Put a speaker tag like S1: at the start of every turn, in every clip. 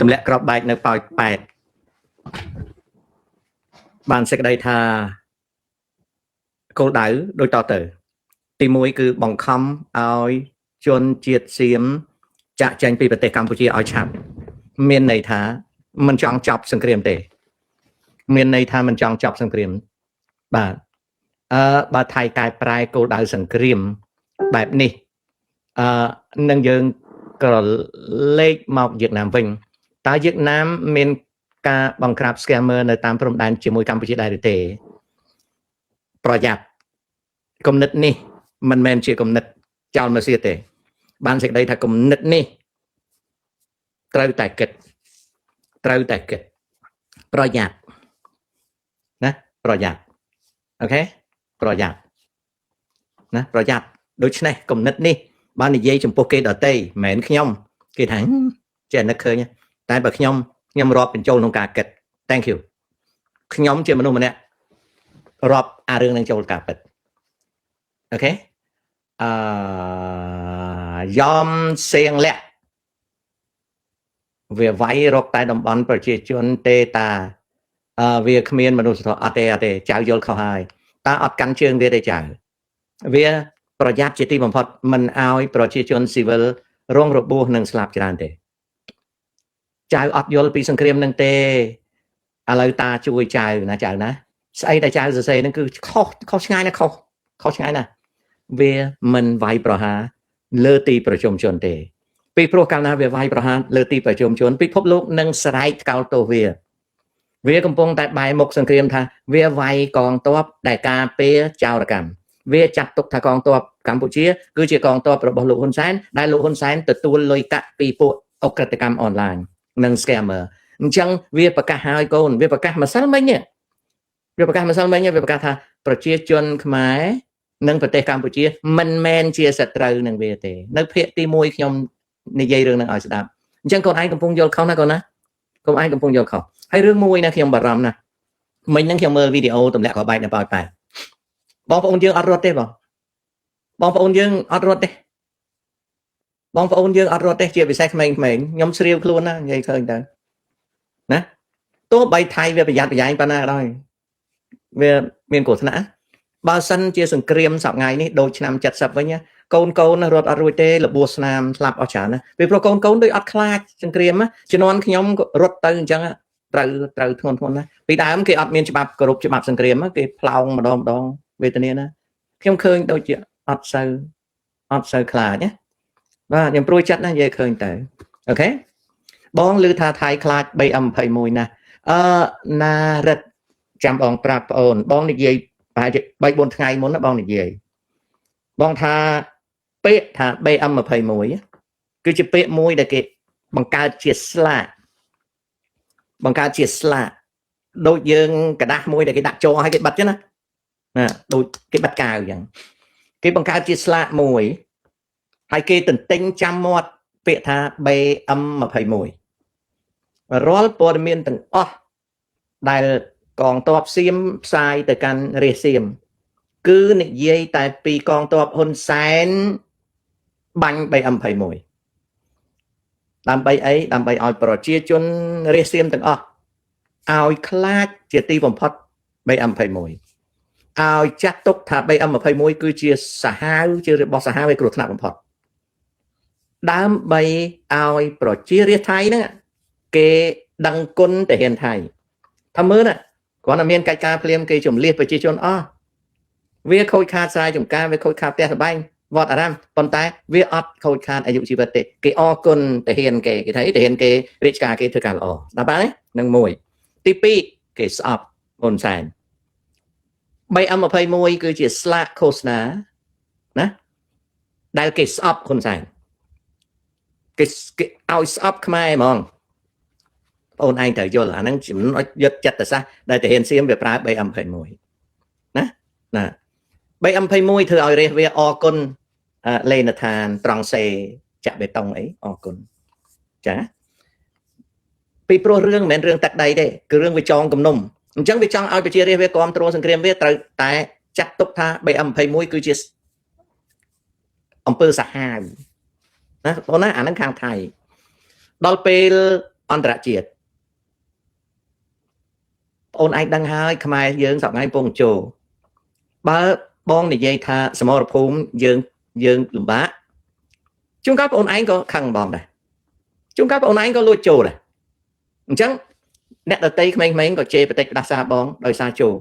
S1: ទម្លាក់ក្របបែកនៅប៉ោយប៉ែតបានសេចក្តីថាគោលដៅដូចតទៅ ទី1គឺបង្ខំឲ្យជនជាតិសៀមចាក់ចែងពីប្រទេសកម្ពុជាឲ្យឆាប់មានន័យថាមិនចង់ចប់សង្គ្រាមទេ មានន័យថាមិនចង់ចប់សង្គ្រាមបាទអឺបើថៃកែប្រែគោលដៅសង្គ្រាមបែបនេះអឺនឹងយើងក្រឡេកមកវៀតណាមវិញតើវៀតណាមមានការបង្ក្រាប scammer នៅតាមព្រំដែនជាមួយកម្ពុជាដែរឬទេប្រយ័ត្នគំនិតនេះមិនមែនជាគំនិតចោលមកសៀទេ បានសេចក្តីថាគំនិតនេះត្រូវតែគិតត្រូវតែគិតប្រយ័ត្នណាប្រយ័ត្ន OK ប្រយ័ត្នណាប្រយ័ត្នដូច្នេះគំនិតនេះបាននិយាយចំពោះគេដតីមិនមែនខ្ញុំគេថាចេះនឹកឃើញតែបើខ្ញុំខ្ញុំរាប់បញ្ចូលក្នុងការគិត Thank you ខ្ញុំជាមនុស្សម្នាក់រាប់អារឿងនឹងចូលការពិត OK អឺយ៉មសៀងលាក់វាវាយរកតែតំបន់ប្រជាជនទេតាអឺវាគ្មានមនុស្សធម៌អត់ទេអត់ទេចៅយល់ខុសហើយតើអត់កាន់ជើងវាទេចៅវាប្រយ័ត្នជាទីបំផុតមិនឲ្យប្រជាជនស៊ីវិលរងរបួសនិងស្លាប់ច្រើនទេចៅអត់យល់ពីសង្គ្រាមនឹងទេឥឡូវតាជួយចៅណាចៅណាស្អីដែលចៅសរសេរនឹងគឺខុសខុសឆ្ងាយណាស់ខុសខុសឆ្ងាយណាស់វាមិនវាយប្រហារលើទីប្រជុំជនទេពីព្រោះកាលណាវាវាយប្រហារលើទីប្រជុំជនពិភពលោកនឹងស្រែកថ្កោលទោសវាវាកំពុងតែបែរមុខសង្គ្រាមថាវាវាយកងទ័ពដែលការពារចោរកម្មវាចាត់ទុកថាកងទ័ពកម្ពុជាគឺជាកងទ័ពរបស់លោកហ៊ុនសែនដែលលោកហ៊ុនសែនទទួលលុយកាក់ពីពួកអក្រិតកម្មអនឡាញនិង scammer អញ្ចឹងវាប្រកាសហើយកូនវាប្រកាសម្សិលមិញនេះវាប្រកាសម្សិលមិញវាប្រកាសថាប្រជាជនខ្មែរនិងប្រទេសកម្ពុជាមិនមែនជាសត្រូវនឹងវាទេនៅភាគទី1ខ្ញុំនិយាយរឿងនឹងឲ្យស្ដាប់អញ្ចឹងកូនឯងកំពុងយល់ខុសណាកូនណាកូនឯងកំពុងយល់ខុសហើយរឿងមួយណាខ្ញុំបារម្ភណាស់មិញហ្នឹងខ្ញុំមើលវីដេអូទម្លាក់ក្របបែកនៅប៉ោយប៉ែតបងប្អូនយើងអត់រត់ទេបងបងប្អូនយើងអត់រត់ទេបងប្អូនយើងអត់រត់ទេជាពិសេសក្មេងៗខ្ញុំស្រាវខ្លួនណានិយាយឃើញទៅណាទោះបីថៃវាប្រយ័ត្នប្រយែងប៉ុណ្ណាក៏ដោយវាមានគ្រោះថ្នាក់បើសិនជាសង្គ្រាមសប្ងៃនេះដូចឆ្នាំ70វិញកូនកូនរត់អត់រួចទេរបួសស្នាមស្លាប់អស់ច្រើនណាពីព្រោះកូនកូនដូចអត់ខ្លាចសង្គ្រាមជំនាន់ខ្ញុំរត់ទៅអញ្ចឹងត្រូវត្រូវធ្ងន់ធ្ងរណាពីដើមគេអត់មានច្បាប់គោរពច្បាប់សង្គ្រាមគេផ្លោងម្ដងម្ដងវេទនាណាខ្ញុំឃើញដូចជាអត់សូវអត់សូវខ្លាចណាបាទខ្ញុំព្រួយចិត្តណានិយាយឃើញទៅ OK បងឮថាថៃខ្លាច BM21 ណាអឺណារិតចាំបងប្រាប់បងអូនបងនិយាយប្រហែលជា3 4ថ្ងៃមុនណាបងនិយាយបងថាពាក្យថា BM21 គឺជាពាក្យមួយដែលគេបង្កើតជាស្លាកបង្កើតជាស្លាកដូចយើងក្រដាសមួយដែលគេដាក់ចូលឲ្យគេបិទចឹងណាណាដូចគេបិទកាវអញ្ចឹងគេបង្កើតជាស្លាកមួយហើយគេទន្ទិញចាំមាត់ពាក្យថា BM21 រាល់ព័ត៌មានទាំងអស់ដែលកងទ័ពសៀមផ្សាយទៅកាន់រាជសៀមគឺនិយាយតែពីកងទ័ពហ៊ុនសែនបាញ់ BM21 ដើម្បីអីដើម្បីឲ្យប្រជាជនរាជសៀមទាំងអស់ឲ្យខ្លាចជាទីបំផុត BM21 ឲ្យចាត់ទុកថា BM21 គឺជាសាហាវជារបស់សាហាវឲ្យគ្រោះថ្នាក់បំផុតដើម្បីឲ្យប្រជារាស្ត្រថៃហ្នឹងគេដឹងគុណទាហានថៃថាមើលណាគ្រាន់តែមានកិច្ចការភ្លាមគេជំលះប្រជាជនអស់វាខូចខាតស្រែចម្ការវាខូចខាតផ្ទះសម្បែងវត្តអារាមប៉ុន្តែវាអត់ខូចខាតអាយុជីវិតទេគេអរគុណទាហានគេគេថាទាហានគេរាជការគេធ្វើការល្អស្ដាប់បានទេនឹងមួយទី2គេស្អប់ហ៊ុនសែន 3M21 គឺជាស្លាកឃោសនាណាដែលគេស្អប់ហ៊ុនសែនគេគេឲ្យស្អប់ខ្មែរហ្មងបងឯងត្រូវយល់អាហ្នឹងចំណុចយុទ្ធចិត្តសាស្ត្រដែលទាហានសៀមវាប្រើ 3M21 ណាណា 3M21 ធ្វើឲ្យរាជវាអរគុណលេនឋានត្រង់សេចាក់បេតុងអីអរគុណចាពីព្រោះរឿងមិនមែនរឿងទឹកដីទេគឺរឿងវាចងគំនុំអញ្ចឹងវាចង់ឲ្យប្រជារាស្ត្រវាគ្រប់គ្រងសង្គ្រាមវាត្រូវតែចាត់ទុកថា BM21 គឺជាអំពើសាហាវណាបងណាអាហ្នឹងខាងថៃដល់ពេល អន្តរជាតិបងអូនឯងដឹងហើយខ្មែរយើងសប្តាហ៍ពងចូលបើបងនិយាយថាសមរភូមិយើងយើងលំបាកជួនកាលបងអូនឯងក៏ខឹងបងដែរជួនកាលបងអូនឯងក៏លួចចូលដែរអញ្ចឹងអ្នកដតីក្មេងៗក៏ជេរបតិចផ្ដាសាបងដោយសារចូល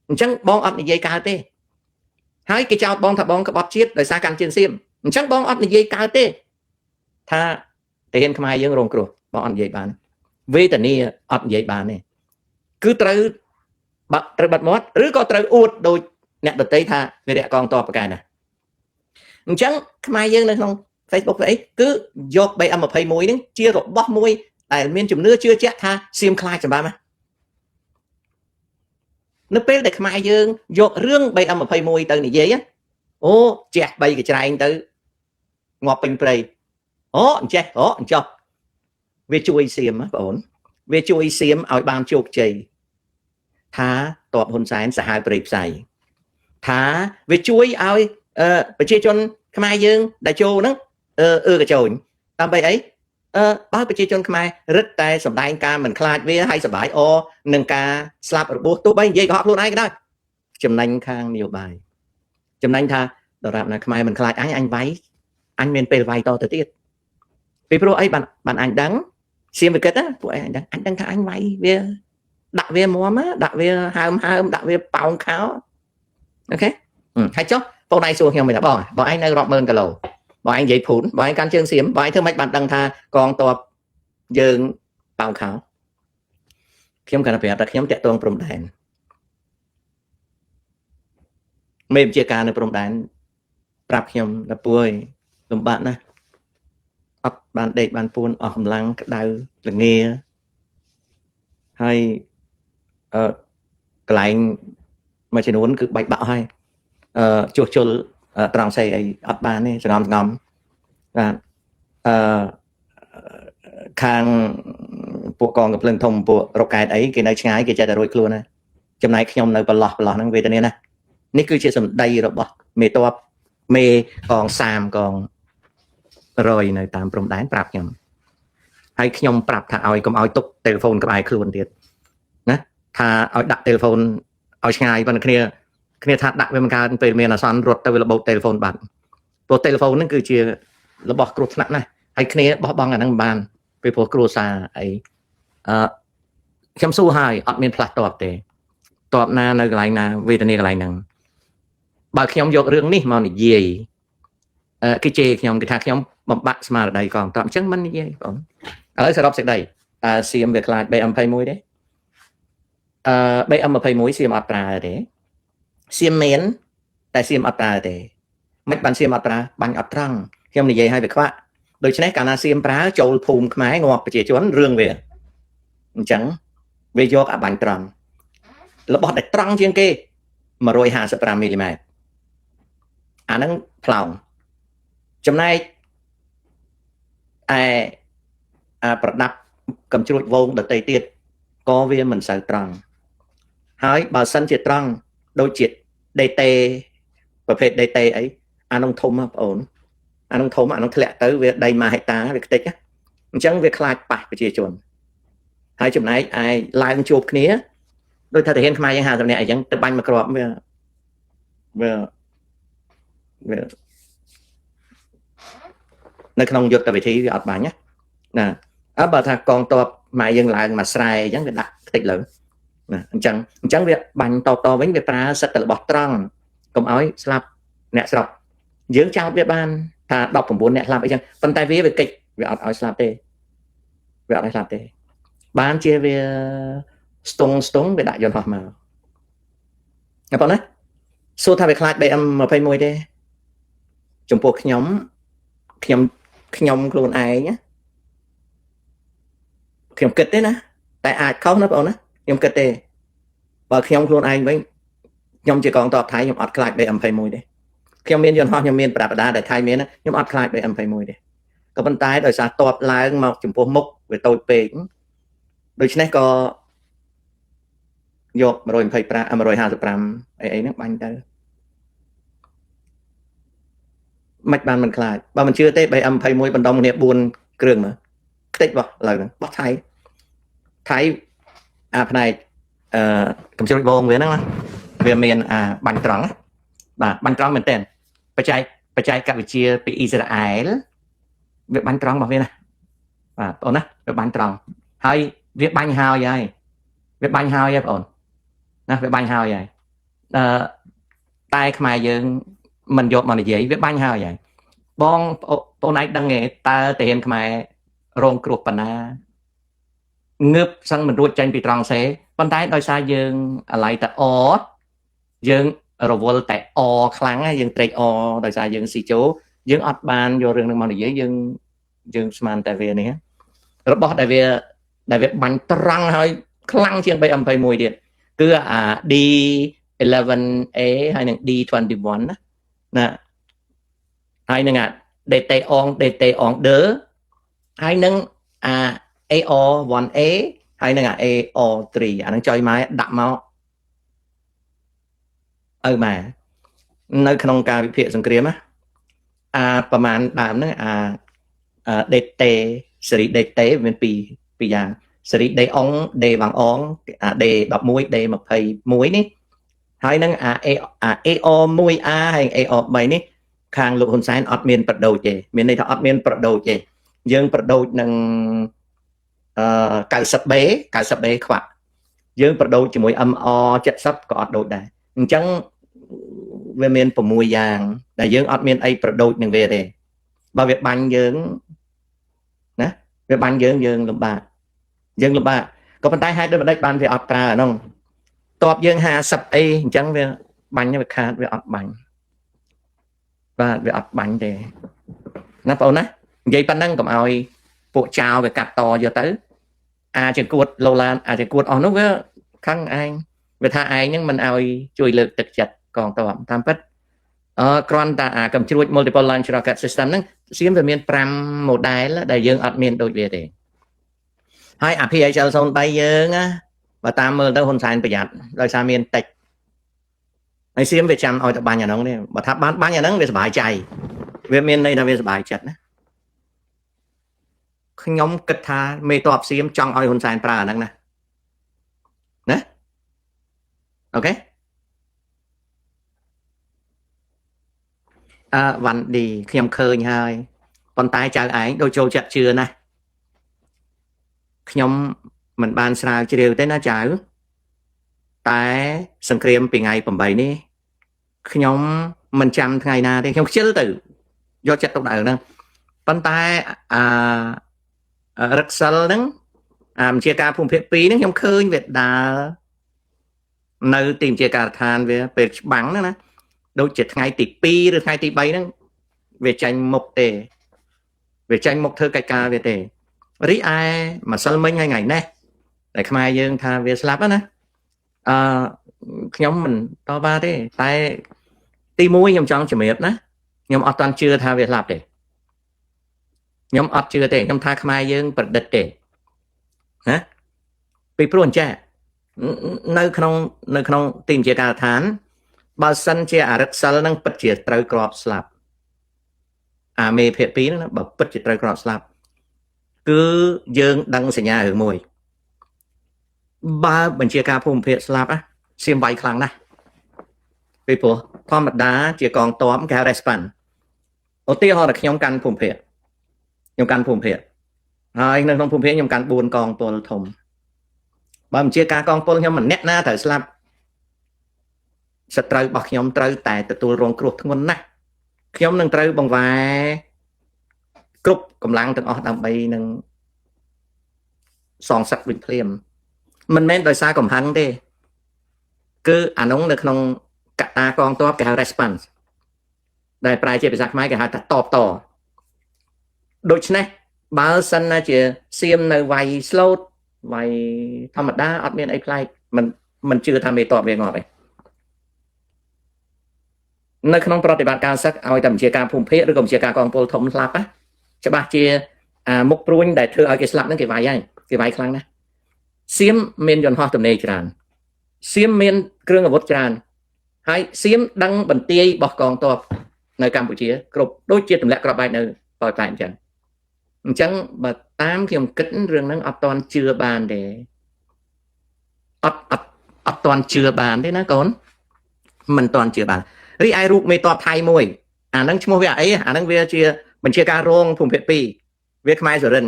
S1: អញ្ចឹងបងអត់និយាយកើតទេហើយគេចោទបងថាបងក្បត់ជាតិដោយសារកាន់ជឿនសៀមអញ្ចឹងបងអត់និយាយកើតទេថាទាហានខ្មែរយើងរងគ្រោះបងអត់និយាយបានវេទនាអត់និយាយបានទេគឺត្រូវបាក់ត្រូវបាត់មាត់ឬក៏ត្រូវអួតដោយអ្នកដតីថាវីរៈកងទ័ពប្រកែណាអញ្ចឹងខ្មែរយើងនៅក្នុង Facebook អីគឺយក BM21 ហ្នឹងជារបស់មួយដែលមានជំនឿជឿជាក់ថាសៀមខ្លាចសម្បើមនៅពេលដែលខ្មែរយើងយករឿង BM21 ទៅនិយាយអូជះ3កច្រែងទៅងាប់ពេញព្រៃអូអញ្ចេះអូអញ្ចោះវាជួយសៀមបងប្អូនវាជួយសៀមឲ្យបានជោគជ័យថាតបហ៊ុនសែនសាហាវព្រៃផ្សៃថាវាជួយឲ្យប្រជាជនខ្មែរយើងដែលចូលហ្នឹងអឺកញ្ចោញដើម្បីអីបើប្រជាជនខ្មែររឹតតែសម្ដែងការមិនខ្លាចវាហើយសบายអនឹងការស្លាប់របួសទោះបីនិយាយកុហកខ្លួនឯងក៏ដោយចំណេញខាងនយោបាយចំណេញថាដរាបណាខ្មែរមិនខ្លាចអញអញវាយអញមានពេលវាយតទៅទៀតពីព្រោះអីបានបានអញដឹងសៀមវិកិតណាពួកឯងអញដឹងអញដឹងថាអញវាយវាដាក់វាមាំដាក់វាហើមហើមដាក់វាប៉ោងខោអូខេហើយចុះបងឯងសួរខ្ញុំវិញថាបងបងឯងនៅរាប់ម៉ឺនគីឡូបងឯងនិយាយភូនបងឯងកាន់ជើងសៀមបងឯងធ្វើម៉េចបានដឹងថាកងទ័ពយើងប៉ោងខោខ្ញុំគ្រាន់តែប្រាប់ថាខ្ញុំតាក់ទងព្រំដែនមេបញ្ជាការនៅព្រំដែនប្រាប់ខ្ញុំថាពួយលំបាកណាស់អត់បានដេកបានពួនអស់កម្លាំងក្តៅល្ងាហើយកន្លែងមួយចំនួនគឺបែកបាក់ហើយជួសជុលត្រង់សេអីអត់បានទេសងំសងំបាទអឺខាងពួកកងកំភ្លើងធំពួករ៉ុកែតអីគេនៅឆ្ងាយគេចេះតែរួចខ្លួនណាចំណែកខ្ញុំនៅប្រឡោះប្រឡោះហ្នឹងវេទនាណានេះគឺជាសម្ដីរបស់មេតបមេកង30កងរយនៅតាមព្រំដែនប្រាប់ខ្ញុំហើយខ្ញុំប្រាប់ថាឲ្យកុំឲ្យទុកទូរស័ព្ទក្បែរខ្លួនទៀតណាថាឲ្យដាក់ទូរស័ព្ទឲ្យឆ្ងាយប៉ុន្តែគ្នាថាដាក់វាមិនកើតពេលមានអាសន្នរត់ទៅវារបូតទូរស័ព្ទបាត់ព្រោះទូរស័ព្ទហ្នឹងគឺជារបស់គ្រោះថ្នាក់ណាស់ហើយគ្នាបោះបង់អាហ្នឹងមិនបានពីព្រោះគ្រួសារអីខ្ញុំសួរហើយអត់មានផ្លាស់តបទេតបណានៅកន្លែងណាវេទនាកន្លែងហ្នឹងបើខ្ញុំយករឿងនេះមកនិយាយគេជេរខ្ញុំគេថាខ្ញុំបំបាក់ស្មារតីកងតបអញ្ចឹងមិននិយាយបងឥឡូវសរុបសេចក្តីតើសៀមវាខ្លាច BM21 ទេBM21 សៀមអត់ប្រើទេសៀមមានតែសៀមអត់ប្រើទេមិនបានសៀមអត់ប្រើបាញ់អត់ត្រង់ខ្ញុំនិយាយឲ្យវាខ្វាក់ដូច្នេះកាលណាសៀមប្រើចូលភូមិខ្មែរងាប់ប្រជាជនរឿងវាអញ្ចឹងវាយកអាបាញ់ត្រង់របស់ដែលត្រង់ជាងគេ155មីលីម៉ែត្រអាហ្នឹងផ្លោងចំណែកឯអាប្រដាប់កំជ្រួចវងដតីទៀតក៏វាមិនសូវត្រង់ហើយបើសិនជាត្រង់ដូចជា DT ប្រភេទ DT អីអានោះធំហ៎បងអូនអានោះធំអានោះធ្លាក់ទៅវាដី1ហិកតាវាខ្ទេចអញ្ចឹងវាខ្លាចប៉ះប្រជាជនហើយចំណែកឯឡើងជួបគ្នាដូចថាទាហានខ្មែរយើង50នាក់អីចឹងទៅបាញ់មួយគ្រាប់វាវាវានៅក្នុងយុទ្ធវិធីវាអត់បាញ់ណាណាអើបើថាកងទ័ពម៉ែយើងឡើងមកស្រែអញ្ចឹងវាដាក់ខ្ទេចលើណាអញ្ចឹងវាបាញ់តបតវិញវាប្រើសិទ្ធិរបស់ត្រង់កុំឲ្យស្លាប់អ្នកស្រុកយើងចោទវាបានថា19អ្នកស្លាប់អីចឹងប៉ុន្តែវាកិច្ចវាអត់ឲ្យស្លាប់ទេវាអត់ឲ្យស្លាប់ទេបានជាវាស្ទង់វាដាក់យន្តហោះមកណាបងណាសួរថាវាខ្លាច BM21 ទេចំពោះខ្ញុំខ្ញុំខ្ញុំខ្លួនឯងណាខ្ញុំគិតទេណាតែអាចខុសណាបងណាខ្ញុំគិតទេបើខ្ញុំខ្លួនឯងវិញខ្ញុំជាកងទ័ពថៃខ្ញុំអត់ខ្លាច BM21 ទេខ្ញុំមានយន្តហោះខ្ញុំមានប្រដាប់ប្រដាដែលថៃមានខ្ញុំអត់ខ្លាច BM21 ទេក៏ប៉ុន្តែដោយសារតបឡើងមកចំពោះមុខវាតូចពេកដូច្នេះក៏យក125 155អីអីហ្នឹងបាញ់ទៅមិនបានមិនខ្លាចបើមិនជឿទេ BM21 បណ្ដុំគ្នា4គ្រឿងមើល ខ្ទេចបោះឥឡូវហ្នឹងបោះថៃថៃអាផ្នែកអឺកំជ្រួចវងវាហ្នឹងណាវាមានអាបាញ់ត្រង់បាទបាញ់ត្រង់មែនទែនបច្ចេកបច្ចេកវិទ្យាពីអ៊ីស្រាអែលវាបាញ់ត្រង់របស់វាណាបាទបងណាវាបាញ់ត្រង់ហើយវាបាញ់ហើយហើយវាបាញ់ហើយហើយបងណាវាបាញ់ហើយហើយអឺតែខ្មែរយើងមិនយកមកនិយាយវាបាញ់ហើយហើយបងបងឯងដឹងទេតើទាហានខ្មែររងគ្រោះប៉ុណ្ណាងើបសឹងមិនរួចចេញពីត្រង់សេប៉ុន្តែដោយសារយើងអាឡ័យតែអយើងរវល់តែអខ្លាំងយើងត្រេកអដោយសារយើងស៊ីជោយើងអត់បានយករឿងនឹងមកនិយាយយើងយើងស្មានតែវានេះរបស់ដែលវាបាញ់ត្រង់ហើយខ្លាំងជាង BM21 ទៀតគឺអា D11A ហើយនិង D21 ណាណាហើយនឹងអា DT អង DT អង2ហើយនឹងអា AR1A ហើយនឹងអា AR3 អានឹងចុយម៉ែដាក់មកឪម៉ែនៅក្នុងការវិភាគសង្គ្រាមណាអាប្រមាណដើមហ្នឹងអា DT សេរី DT មានពីរយ៉ាងសេរី D អង D វ៉ាងអងអា D11 D21 នេះហើយនឹងអា AR1A ហើយ AR3 នេះខាងលោកហ៊ុនសែនអត់មានប្រដូចទេមានន័យថាអត់មានប្រដូចទេយើងប្រដូចនឹងអឺ 90B 90B ខ្វាក់យើងប្រដូចជាមួយ MR 70ក៏អត់ដូចដែរអញ្ចឹងវាមាន6យ៉ាងដែលយើងអត់មានអីប្រដូចនឹងវាទេបើវាបាញ់យើងណាវាបាញ់យើងយើងលំបាកយើងលំបាកក៏ប៉ុន្តែហេតុដូចម្ដេចបានវាអត់ប្រើអានោះតបយើង50អីអញ្ចឹងវាបាញ់វាខាតវាអត់បាញ់បាទវាអត់បាញ់ទេណាបងអូនណានិយាយប៉ុណ្ណឹងកុំឲ្យពួកចៅវាកាត់តយកទៅអាចង្កួតឡូឡានអាចង្កួតអស់នោះវាខឹងឯងវាថាឯងហ្នឹងមិនឲ្យជួយលើកទឹកចិត្តកងទ័ពតាមពិតអឺគ្រាន់តែអាកំជ្រួច multiple launch rocket system ហ្នឹងសៀមវាមាន5 model ដែលយើងអត់មានដូចវាទេហើយអា PHL 03យើងណាបើតាមមើលទៅហ៊ុនសែនប្រយ័ត្នដោយសារមានតិចហើយសៀមវាចាំឲ្យតែបាញ់អាហ្នឹងនេះបើថាបានបាញ់អាហ្នឹងវាសុបាយใจវាមានន័យថាវាសុបាយចិត្តណាខ្ញុំគិតថាមេតបសៀមចង់ឲ្យហ៊ុនសែនប្រើអាហ្នឹងណាណាអូខេអឺវ៉ាន់ឌីខ្ញុំឃើញហើយប៉ុន្តែចៅឯងដូចចូលចិត្តជឿណាស់ខ្ញុំមិនបានស្រាវជ្រាវទេណាចៅតែសង្គ្រាមពីថ្ងៃ8នេះខ្ញុំមិនចាំថ្ងៃណាទេខ្ញុំខ្ជិលទៅយកចិត្តទុកដាក់ហ្នឹងប៉ុន្តែអារឹកសិលហ្នឹងអាបញ្ជាការភូមិភាគ2ហ្នឹងខ្ញុំឃើញវាដើរនៅទីបញ្ជាការដ្ឋានវាពេលច្បាំងហ្នឹងណាដូចជាថ្ងៃទី2ឬថ្ងៃទី3ហ្នឹងវាចាញ់មុខទេវាចាញ់មុខធ្វើកិច្ចការវាទេរីឯម្សិលមិញហើយថ្ងៃនេះតែខ្មែរយើងថាវាស្លាប់ណាអឺខ្ញុំមិនតវ៉ាទេតែទី1ខ្ញុំចង់ជំរាបណាខ្ញុំអត់តាន់ជឿថាវាស្លាប់ទេខ្ញុំអត់ជឿទេខ្ញុំថាខ្មែរយើងប្រឌិតទេណាពីព្រោះអញ្ចឹងនៅក្នុងទីបញ្ជាការដ្ឋានបើសិនជាអរិកសិលនឹងពិតជាត្រូវក្របស្លាប់អាមេភាគ2ហ្នឹងណាបើពិតជាត្រូវក្របស្លាប់គឺយើងដឹងសញ្ញារឿងមួយបើបញ្ជាការភូមិភាគស្លាប់សៀមវាយខ្លាំងណាស់ពីព្រោះធម្មតាជាកងទ័ពគេហៅ response ឧទាហរណ៍ថាខ្ញុំកាន់ភូមិភាគខ្ញុំកាន់ភូមិភាគហើយនៅក្នុងភូមិភាគខ្ញុំកាន់4កងពលធំបើបញ្ជាការកងពលខ្ញុំម្នាក់ណាត្រូវស្លាប់សត្រូវរបស់ខ្ញុំត្រូវតែទទួលរងគ្រោះធ្ងន់ណាស់ខ្ញុំនឹងត្រូវបង្វែរគ្រប់កម្លាំងទាំងអស់ដើម្បីនឹងសងសឹកវិញភ្លាមមិនមែនដោយសារកំហឹងទេគឺអានោះនៅក្នុងកត្តាកងទ័ពគេហៅ response ដែលប្រែជាភាសាខ្មែរគេហៅថាតបតដូច្នេះបើសិនណាជាសៀមនៅវាយ slot វាយធម្មតាអត់មានអីប្លែកមិនជឿថាមេតបវាងាប់ទេនៅក្នុងប្រតិបត្តិការសឹកឲ្យតែបញ្ជាការភូមិភាគឬក៏បញ្ជាការកងពលធំស្លាប់ណាច្បាស់ជាអាមុខព្រួញដែលធ្វើឲ្យគេស្លាប់ហ្នឹងគេវាយហើយគេវាយខ្លាំងណាស់សៀមមានយន្តហោះទំនេរច្រើនសៀមមានគ្រឿងអាវុធច្រើនហើយសៀមដឹងបន្ទាយរបស់កងទ័ពនៅកម្ពុជាគ្រប់ដូចជាទម្លាក់គ្រាប់បែកនៅប៉ោយប៉ែតអញ្ចឹង អញ្ចឹងបើតាមខ្ញុំគិតរឿងហ្នឹងអត់តន់ជឿបានទេអត់អត់អត់តន់ជឿបានទេណាកូនមិនតន់ជឿបានរីឯរូបមេតបថៃមួយអាហ្នឹងឈ្មោះវាអីអាហ្នឹងវាជាបញ្ជាការរងភូមិភាគ2វាខ្មែរសុរិន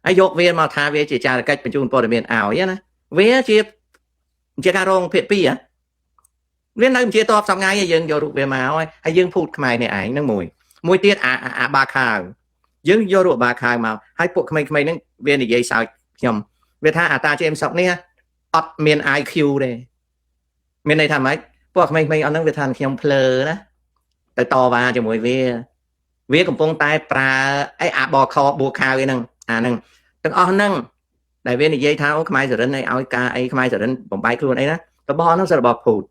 S1: ហើយយកវាមកថាវាជាចារកិច្ចបញ្ជូនព័ត៌មានឲ្យណាវាជាបញ្ជាការរងភាគ2ហ៎វានៅបញ្ជាតបសប្ងៃយើងយករូបវាមកហើយយើងភូតខ្មែរនេះឯងហ្នឹងមួយមួយទៀតអាអាបាខាវយើងយករូបបាខាវមកហើយពួកក្មេងៗហ្នឹងវានិយាយសើចខ្ញុំវាថាអាតាជេមសុកនេះអត់មាន IQ ទេមានន័យថាម៉េចពួកក្មេងៗអស់ហ្នឹងវាថាខ្ញុំភ្លើណាទៅតវ៉ាជាមួយវាវាកំពុងតែប្រើអីអាបខបួខៅអីហ្នឹងអាហ្នឹងទាំងអស់ហ្នឹងដែលវានិយាយថាអូខ្មែរសរិនអីឲ្យការអីខ្មែរសរិនបំបែកខ្លួនអីណារបស់ហ្នឹងសិរបស់ភូត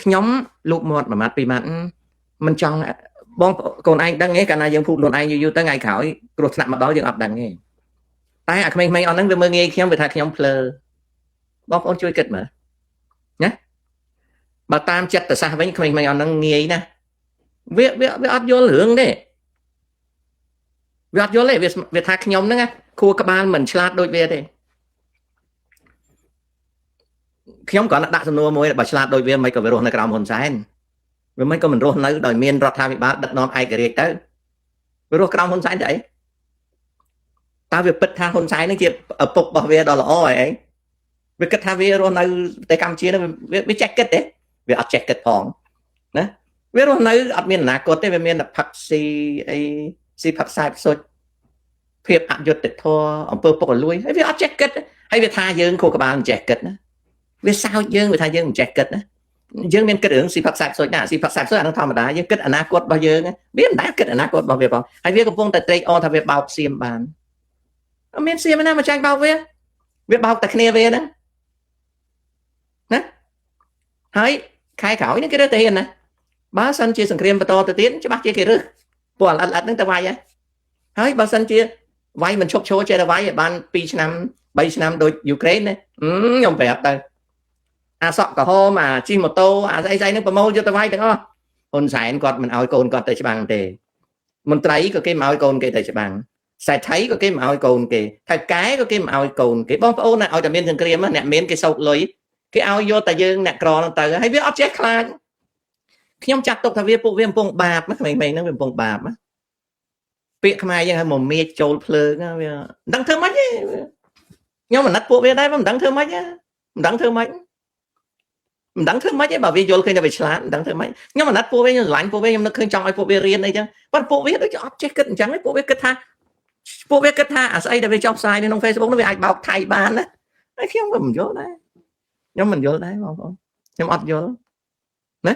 S1: ខ្ញុំលូកមាត់មួយម៉ាត់ពីរម៉ាត់មិនចង់បងកូនឯងដឹងទេកាលណាយើងភូតខ្លួនឯងយូរយូរទៅថ្ងៃក្រោយគ្រោះថ្នាក់មកដល់យើងអត់ដឹងទេតែអាក្មេងៗអស់ហ្នឹងវាមើលងាយខ្ញុំវាថាខ្ញុំភ្លើបងប្អូនជួយគិតមើលណាបើតាមចិត្តសាស្ត្រវិញក្មេងៗអស់ហ្នឹងងាយណាស់វាវាវាអត់យល់រឿងទេវាអត់យល់ទេវាថាខ្ញុំហ្នឹងខួរក្បាលមិនឆ្លាតដូចវាទេខ្ញុំគ្រាន់តែដាក់សំណួរមួយបើឆ្លាតដូចវាមិនក៏វារស់នៅក្រោមហ៊ុនសែនវាមិនក៏មិនរស់នៅដោយមានរដ្ឋាភិបាលដឹកនាំឯករាជ្យទៅវារស់ក្រោមហ៊ុនសែនទៅអីតើវាពិតថាហ៊ុនសែននឹងជាឪពុករបស់វាដ៏ល្អអីវាគិតថាវារស់នៅប្រទេសកម្ពុជានឹងវាចេះគិតទេវាអត់ចេះគិតផងណាវារស់នៅអត់មានអនាគតទេវាមានតែផឹកស៊ីអីស៊ីផឹកខ្សែសុចភាពអយុត្តិធម៌អំពើពុករលួយហើយវាអត់ចេះគិតហើយវាថាយើងខួរក្បាលមិនចេះគិតណាវាសោចយើងវាថាយើងមិនចេះគិតណាយើងមានគិតរឿងស៊ីផឹកខ្សែសុចណាស៊ីផឹកខ្សែសុចអានោះធម្មតាយើងគិតអនាគតរបស់យើងវាមិនដែលគិតអនាគតរបស់វាផងហើយវាកំពុងតែត្រេកអរថាវាបោកសៀមបានអត់មានសៀមណាមកចាញ់បោកវាវាបោកតែគ្នាវាហ្នឹងណាហើយខែក្រោយនេះគេរើសទៅហ៊ានណាបើសិនជាសង្គ្រាមបន្តទៅទៀតច្បាស់ជាគេរើសពួកអិតអិតហ្នឹងទៅវាយហើយបើសិនជាវាយមិនឈប់ឈរចេះតែវាយឲ្យបាន2ឆ្នាំ3ឆ្នាំដូចយូក្រែនណាខ្ញុំប្រាប់ទៅអាសក់ក្រហមអាជិះម៉ូតូអាស្អីស្អីហ្នឹងប្រមូលយកទៅវាយទាំងអស់ហ៊ុនសែនគាត់មិនឲ្យកូនគាត់ទៅច្បាំងទេមន្ត្រីក៏គេមិនឲ្យកូនគេទៅច្បាំងសេដ្ឋីក៏គេមិនឲ្យកូនគេថៅកែក៏គេមិនឲ្យកូនគេបងប្អូនណាឲ្យតែមានសង្គ្រាមអ្នកមានគេសោកលុយគេឲ្យយកតែយើងអ្នកក្រហ្នឹងទៅហើយវាអត់ចេះខ្លាចខ្ញុំចាត់ទុកថាវាពួកវាកំពុងបាបក្មេងៗហ្នឹងវាកំពុងបាបណាពាក្យខ្មែរយើងឲ្យមកមៀចចូលភ្លើងវាមិនដឹងធ្វើម៉េចទេខ្ញុំអាណិតពួកវាដែរមិនដឹងធ្វើម៉េចមិនដឹងធ្វើម៉េចមិនដឹងធ្វើម៉េចទេបើវាយល់ឃើញតែវាឆ្លាតមិនដឹងធ្វើម៉េចខ្ញុំអាណិតពួកវាខ្ញុំស្រឡាញ់ពួកវាខ្ញុំនឹកឃើញចង់ឲ្យពួកវារៀនអីចឹងប៉ុន្តែពួកវាដូចអត់ចេះគិតអញ្ចឹងទេពួកវាគិតថាពួកវាគិតថាអាស្អីដែលវាចុះផ្សាយនៅក្នុង Facebook នោះវាអាចបោកថៃបានណាហើយខ្ញុំក៏មិនយល់ដែរខ្ញុំមិនយល់ដែរបងប្អូនខ្ញុំអត់យល់ណា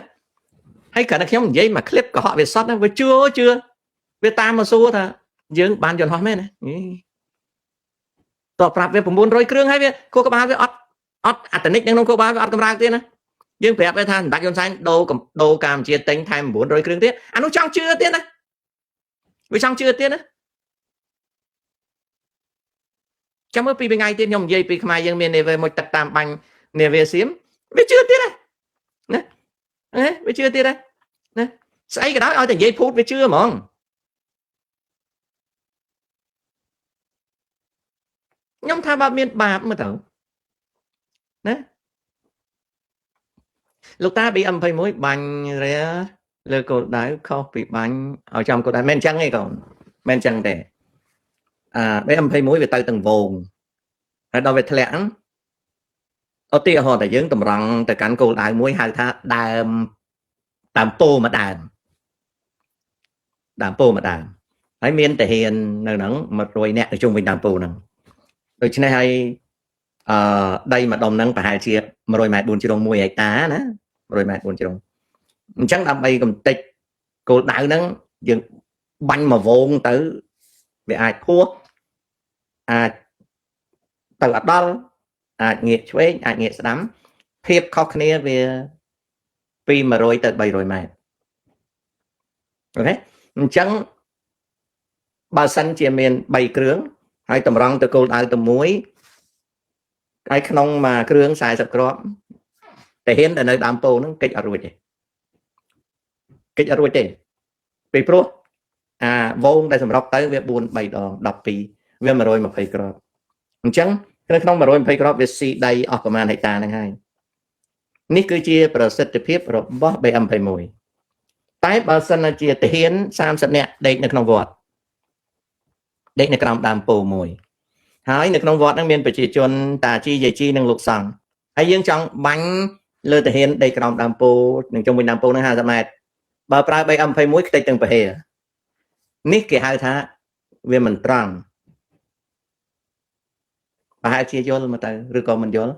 S1: ហើយគ្រាន់តែខ្ញុំនិយាយមួយคลิปកុហកវាសតណាវាជឿជឿវាតាមមកសួរថាយើងបានយន្តហោះមែនណាតោះប្រាប់វា900គ្រឿងហើយវាខួរក្បាលវាអត់អត់អត្តនិកនៅក្នុងខួរក្បាលវាអត់កម្រើកទៀតណាយើងប្រាប់វាថាសម្ដេចហ៊ុនសែនដូរដូរកម្ពុជាទិញថែម900គ្រឿងទៀតអានោះចង់ជឿទៀតណាវាចង់ជឿទៀតណាចាំមើលពីថ្ងៃទៀតខ្ញុំនិយាយពីខ្មែរយើងមាននាវាមួយទឹកតាមបាញ់នាវាសៀមវាជឿទៀតណាណាអេវាជឿទៀតណាណាស្អីក៏ដោយឲ្យតែនិយាយភូតវាជឿហ្មងខ្ញុំថាបើមានបាបមើលទៅណាលោកតា BM21 បាញ់រាលើគោលដៅខុសពីបាញ់ឲ្យចំគោលដៅមិនអញ្ចឹងទេកូនមិនអញ្ចឹងទេអា BM21 វាទៅទាំងវងហើយដល់វាធ្លាក់ឧទាហរណ៍តែយើងតម្រង់ទៅកាន់គោលដៅមួយហៅថាដើមដើមពោមួយដើមដើមពោមួយដើមហើយមានទាហាននៅហ្នឹង100នាក់នៅជុំវិញដើមពោហ្នឹងដូច្នេះហើយអឺដីមួយដុំហ្នឹងប្រហែលជា100ម៉ែត្រ4ជ្រុង1ហិកតាណា100ម៉ែត្រ4ជ្រុងអញ្ចឹងដើម្បីកំទេចគោលដៅហ្នឹងយើងបាញ់មួយវងទៅវាអាចហួសអាចទៅអត់ដល់អាចងាកឆ្វេងអាចងាកស្ដាំភាពខុសគ្នាវាពី100ទៅ300ម៉ែត្រអូខេអញ្ចឹងបើសិនជាមាន3គ្រឿងហើយតម្រង់ទៅគោលដៅទៅមួយហើយក្នុងមួយគ្រឿង40គ្រាប់តែហ៊ានតែនៅដើមពោហ្នឹងកិច្ចអត់រួចទេកិច្ចអត់រួចទេពីព្រោះ អាវងដែលសម្រុកទៅវា4 3ដង12វា120គ្រាប់អញ្ចឹងនៅក្នុង120គ្រាប់វាស៊ីដីអស់ប្រមាណហិកតាហ្នឹងហើយនេះគឺជាប្រសិទ្ធភាពរបស់ BM21 តែបើសិនជាទាហាន30នាក់ដេកនៅក្នុងវត្តដេកនៅក្រោមដើមពោធិ៍មួយហើយនៅក្នុងវត្តហ្នឹងមានប្រជាជនតាជីយាយជីនិងលោកសង្ឃហើយយើងចង់បាញ់លើទាហានដេកក្រោមដើមពោធិ៍និងជុំវិញដើមពោធិ៍ហ្នឹង50ម៉ែត្របើប្រើ BM21 ខ្ទេចទាំងពហិនេះគេហៅថាវាមិនត្រង់ប្រហែលជាយល់មកទៅឬក៏មិនយល់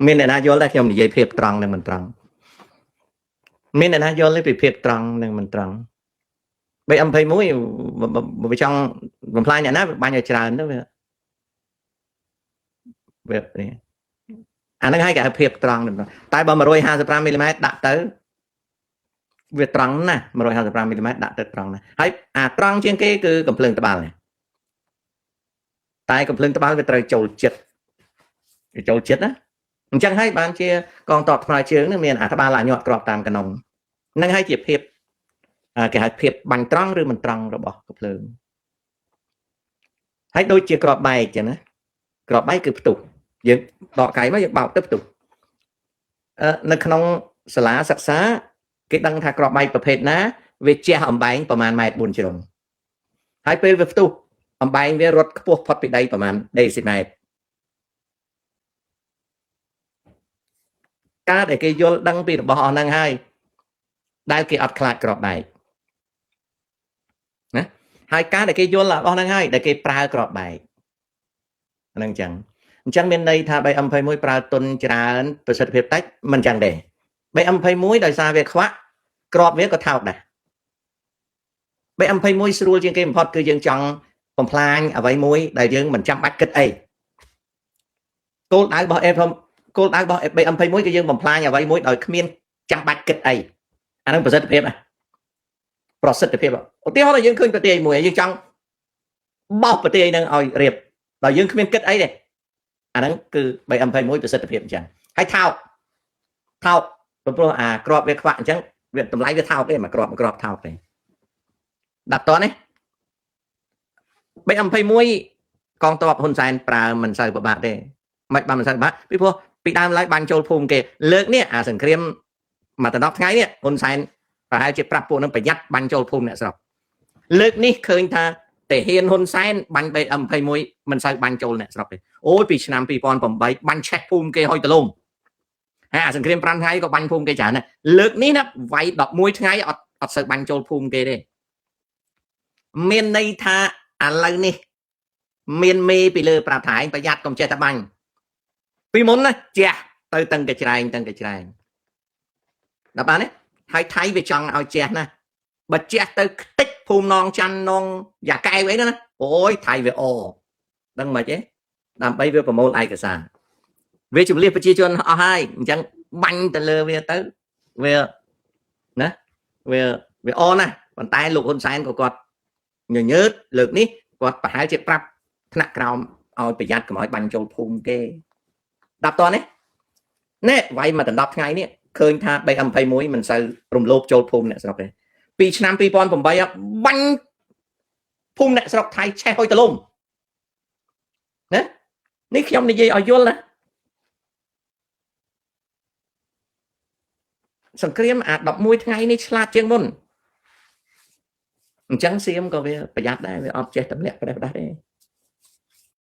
S1: មានអ្នកណាយល់ដែរខ្ញុំនិយាយភាពត្រង់និងមិនត្រង់មានអ្នកណាយល់ទេពីភាពត្រង់និងមិនត្រង់ BM21 បើចង់បំផ្លាញអ្នកណាបាញ់ឲ្យច្រើនទៅវាវានេះអាហ្នឹងហើយគេហៅភាពត្រង់តែបើ155មីលីម៉ែត្រដាក់ទៅវាត្រង់ណាស់155មីលីម៉ែត្រដាក់ទៅត្រង់ណាស់ហើយអាត្រង់ជាងគេគឺកំភ្លើងត្បាល់តែកំភ្លើងត្បាល់វាត្រូវចូលចិត្តវាចូលចិត្តណាអញ្ចឹងហើយបានជាកងទ័ពថ្មើរជើងនឹងមានអាត្បាល់អាញាត់ក្របតាមកណ្ដុងនឹងហើយជាភាពគេហៅភាពបាញ់ត្រង់ឬមិនត្រង់របស់កំភ្លើងហើយដូចជាក្របបែកចឹងណាក្របបែកគឺផ្ទុះយើងដកកៃមកយើងបោកទៅផ្ទុះនៅក្នុងសាលាសិក្សាគេដឹងថាក្របបែកប្រភេទណាវាជះអំបែងប្រមាណម៉ែត្រ4ជ្រុងហើយពេលវាផ្ទុះអំបែងវារត់ខ្ពស់ផុតពីដីប្រមាណដេស៊ីម៉ែត្រការដែលគេយល់ដឹងពីរបស់អស់ហ្នឹងហើយដែលគេអត់ខ្លាចក្របបែកណាហើយការដែលគេយល់របស់ហ្នឹងហើយដែលគេប្រើក្របបែកហ្នឹងអញ្ចឹងអញ្ចឹងមានន័យថា BM21 ប្រើទុនច្រើនប្រសិទ្ធភាពតិចមិនអញ្ចឹងទេ BM21 ដោយសារវាខ្វាក់ក្របវាក៏ថោកដែរ BM21 ស្រួលជាងគេបំផុតគឺយើងចង់បំផ្លាញអ្វីមួយដែលយើងមិនចាំបាច់គិតអីគោលដៅរបស់ FM គោលដៅរបស់ BM21 គឺយើងបំផ្លាញអ្វីមួយដោយគ្មានចាំបាច់គិតអីអានឹងប្រសិទ្ធភាពណាប្រសិទ្ធភាពឧទាហរណ៍ថាយើងឃើញប្រទេសមួយយើងចង់បោះប្រទេសហ្នឹងឲ្យរៀបដោយយើងគ្មានគិតអីទេអាហ្នឹងគឺ BM21 ប្រសិទ្ធភាពអញ្ចឹងហើយថោកថោកព្រោះអាក្របវាខ្វាក់អញ្ចឹងវាតម្លៃវាថោកទេមួយក្របមួយក្របថោកទេដាក់តនេះ BM21 កងទ័ពហ៊ុនសែនប្រើមិនសូវពិបាកទេមិនបានមិនសូវពិបាកពីព្រោះពីដើមឡើយបាញ់ចូលភូមិគេលើកនេះអាសង្គ្រាមមួយដណ្ដប់ថ្ងៃនេះហ៊ុនសែនប្រហែលជាប្រាប់ពួកនឹងប្រយ័ត្នបាញ់ចូលភូមិអ្នកស្រុកលើកនេះឃើញថាទាហានហ៊ុនសែនបាញ់ BM21 មិនសូវបាញ់ចូលអ្នកស្រុកទេអូយពីឆ្នាំ2008បាញ់ឆេះភូមិគេហុយទលំហើយអាសង្គ្រាម5ថ្ងៃក៏បាញ់ភូមិគេច្រើនដែរលើកនេះណាវាយ11ថ្ងៃអត់សូវបាញ់ចូលភូមិគេទេមានន័យថាឥឡូវនេះមានមេពីលើប្រាប់ថាឯងប្រយ័ត្នកុំចេះតែបាញ់ពីមុនណាជះទៅតឹងកច្រែងតឹងកច្រែងដល់បានទេហើយថៃវាចង់ឲ្យជះណាបើជះទៅខ្ទេចភូមិនងច័ន្ទនងយ៉ាកែវអីណាអូយថៃវាអដឹងមិនទេដើម្បីវាប្រមូលឯកសារវាជំលះប្រជាជនអស់ហើយអញ្ចឹងបាញ់ទៅលើវាទៅវាណាវាវាអណាស់ប៉ុន្តែលោកហ៊ុនសែនក៏គាត់ញញើតលើកនេះគាត់ប្រហែលជាប្រាប់ថ្នាក់ក្រោមឲ្យប្រយ័ត្នកុំឲ្យបាញ់ចូលភូមិគេដល់តនេះណែវាយមកដណ្ដប់ថ្ងៃនេះឃើញថា BM21 មិនសូវរំលោភចូលភូមិអ្នកស្រុកទេពីឆ្នាំ2008បាញ់ភូមិអ្នកស្រុកថៃឆេះហុយទលំណានេះខ្ញុំនិយាយឲ្យយល់ណាសង្គ្រាមអា11ថ្ងៃនេះឆ្លាតជាងមុនអញ្ចឹងសៀមក៏វាប្រយ័ត្នដែរវាអត់ចេះតម្លាក់ប្រេះផ្ដាស់ទេ